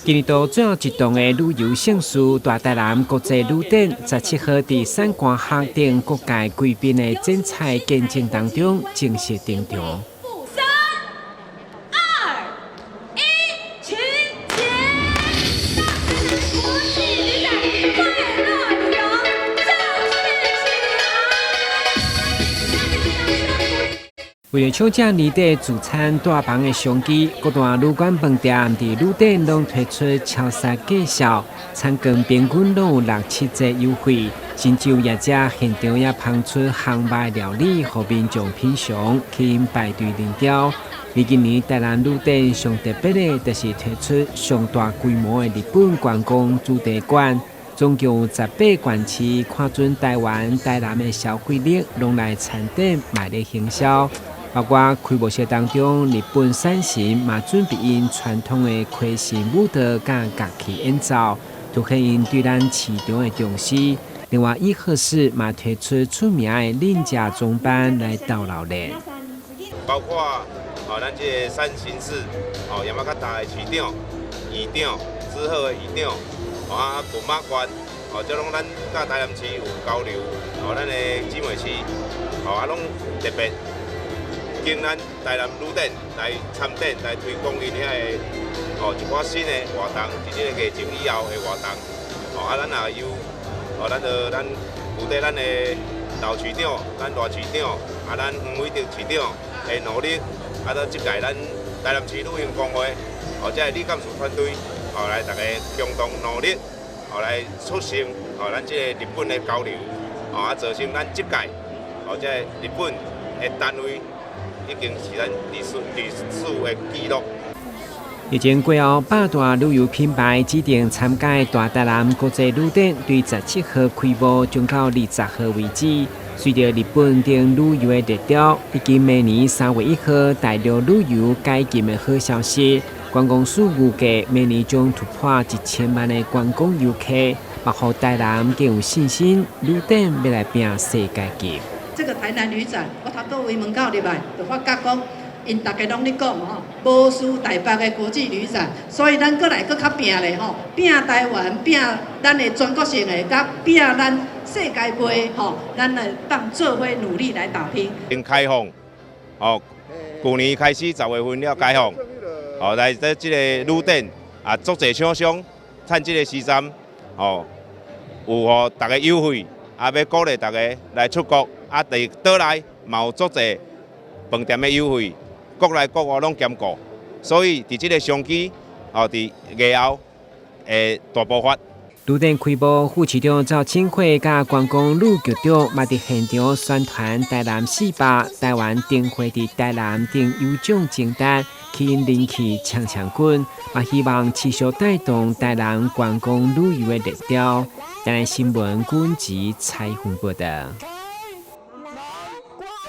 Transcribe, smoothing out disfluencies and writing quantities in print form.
今年度最後一檔的旅遊盛事大台南國際旅展，17號佇散官學等各界貴賓的剪彩見證當中正式登場。三、二、一，請結。國際旅展快樂旅遊正式啟航。為著搶這年底住餐大房的商機，各大旅館飯店佇旅展攏推出超殺價數，餐券平均攏有六七折優惠，甚至有業者現場也烹出烘肉料理，予民眾品嚐，吸引排隊人潮。而今年台南旅展上特別的，就是推出上大規模的日本觀光主題館，總共有18縣市看準台灣、台南的消費力，攏來參展賣咧行銷。包括開幕式當中，日本傘神嘛準備𪜶傳統的溪神舞蹈佮樂器演奏，凸顯𪜶對咱市場的重視。另外，伊賀市嘛推出出名的忍者裝扮來鬥鬧熱。包括哦，咱這个傘神市哦，山形的市長、縣長、滋賀的縣長，哦啊，群馬縣，哦，這攏咱佮台南市有交流，哦，咱的姊妹市，哦啊，攏特別經咱台南旅展來參展，來推廣𪜶遐个哦一寡新的活動，佇這个疫情以後的活動，哦啊，咱也有哦，咱就咱負責咱的老市長、咱賴市長，啊，咱黃偉哲市長的努力，啊，到這屆咱台南市旅行公會，哦，這个李幹事團隊，哦，來大家共同努力，哦，來促成哦，咱這个日本的交流，哦，啊，造成咱這屆哦，這个日本的單位已經是咱歷史的記錄。疫情過後，百大旅遊品牌指定參加大台南國際旅展，對17號開幕，將到20號為止。隨著日本等旅遊的熱潮，以及明年3月1號大陸旅遊解禁的好消息，觀光署預計明年將突破1000萬的觀光遊客，嘛予台南更有信心，旅展欲來拼世界級。這個台南旅展，我頭拄位門口入來，就發覺講，𪜶逐家攏咧講吼，無輸台北的國際旅展，所以咱閣來閣較拼咧吼，拼台灣，拼咱的全國性的，佮拼咱世界杯吼，咱來當做伙努力來打拼。先開放，哦，舊年開始10月份了開放，哦，來這這個旅展啊，足濟廠商趁這個時陣，哦，有予逐家優惠，啊，欲鼓勵逐家來出國，啊，佇島內嘛有足濟飯店的優惠，國內國外攏兼顧，所以佇這個商機，哦，佇月後會大爆發。旅展開幕，副市長趙清慧佮觀光旅局長嘛佇現場宣傳台南四百台灣燈會佇台南等優獎清單，吸引人氣搶搶滾，嘛希望持續帶動台南觀光旅遊的熱潮。台南新聞軍籍採訪報道。